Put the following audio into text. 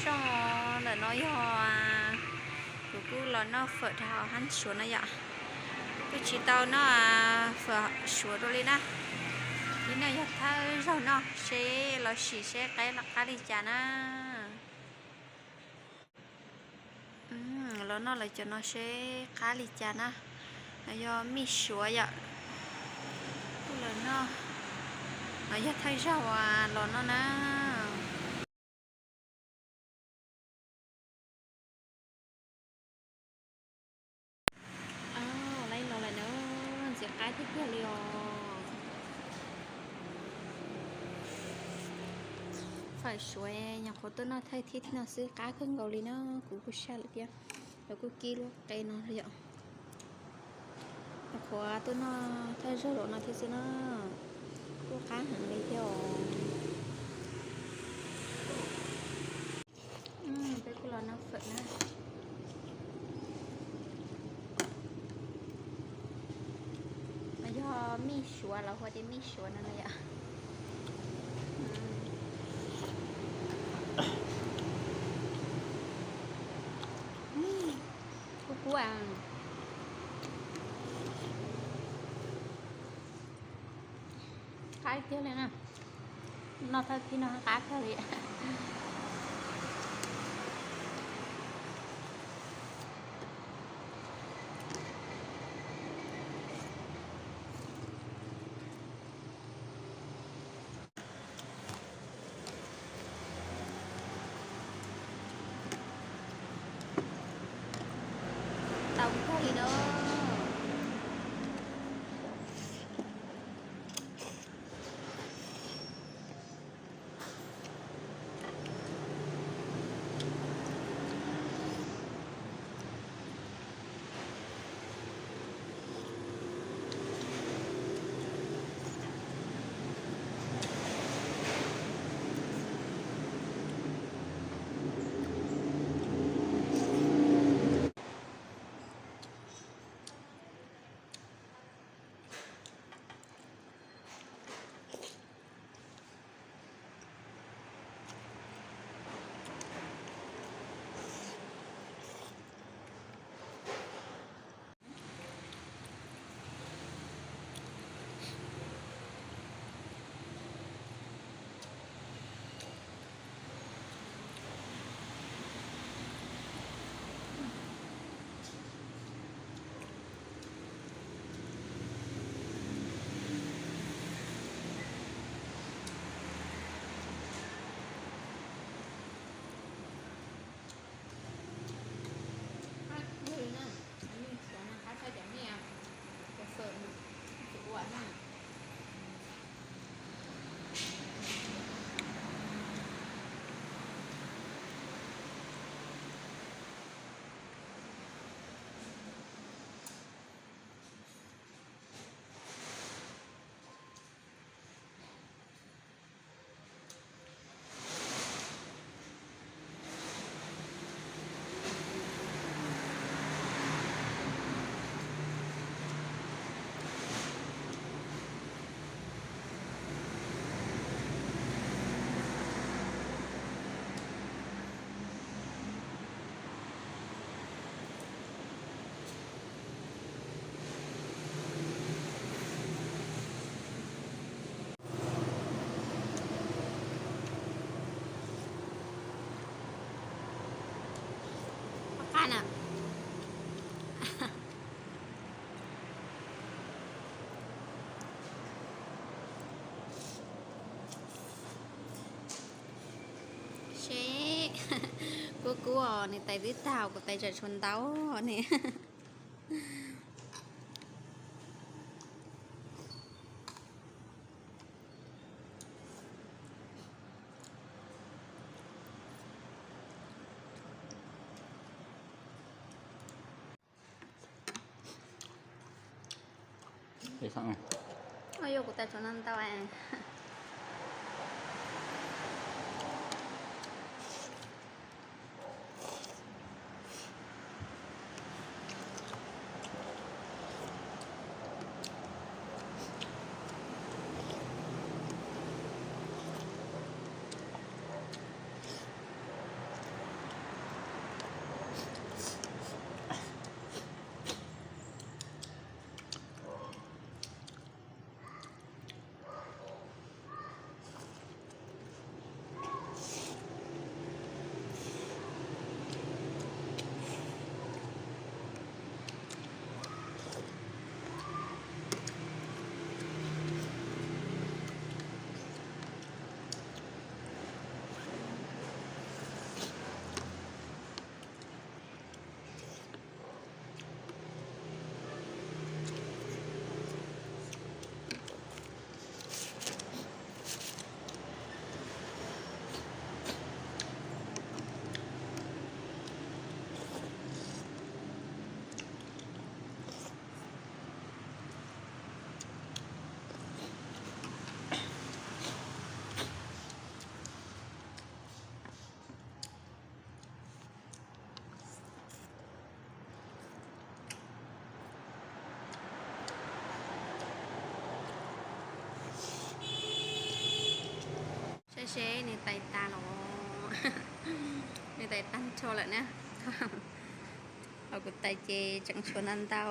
Zog ntawm no yog kuv kuj los noj fawm rau hauv hab Suav no yom. Kuj tsis tau noj fawm Suav dua li na. Ib no yog thawj zaug noj seb los sim seb qab li cas na. Los noj lawv cov no seb qab li cas na. No yog mij Suav yom. Kuj los noj, no yog thawj zaug los noj na. Laib los lawm na, ntxim qab tiag tiag li os. Fawm Suav nyuam qhuav tuaj noj thawj thib no xwb qab kawg nkaus li na, kuv kuj saj lawm thiab. Lawv kuj kib lub qe no yom. Nyuam qhuav tuaj noj thawj zaug los no thiab xwb na, kuj qab heev li thiab os. Peb kuj los noj fawm na. Mas yog mij Suav los hu tias mij Suav no no yom. Kub kub, qab tiag li na. Noj thawj thib no qab kawg li. Tau kawg li na. Seb, kub kub os, nws tais twb tag, kuv tais tseem tshuav ntau ne. Yuav kuv tais tshuav ntau ntau. Seb nws tais tas los, nws tais tag nrho lawm na. Ho kuv tais ces tseem tshuav ntau ntau.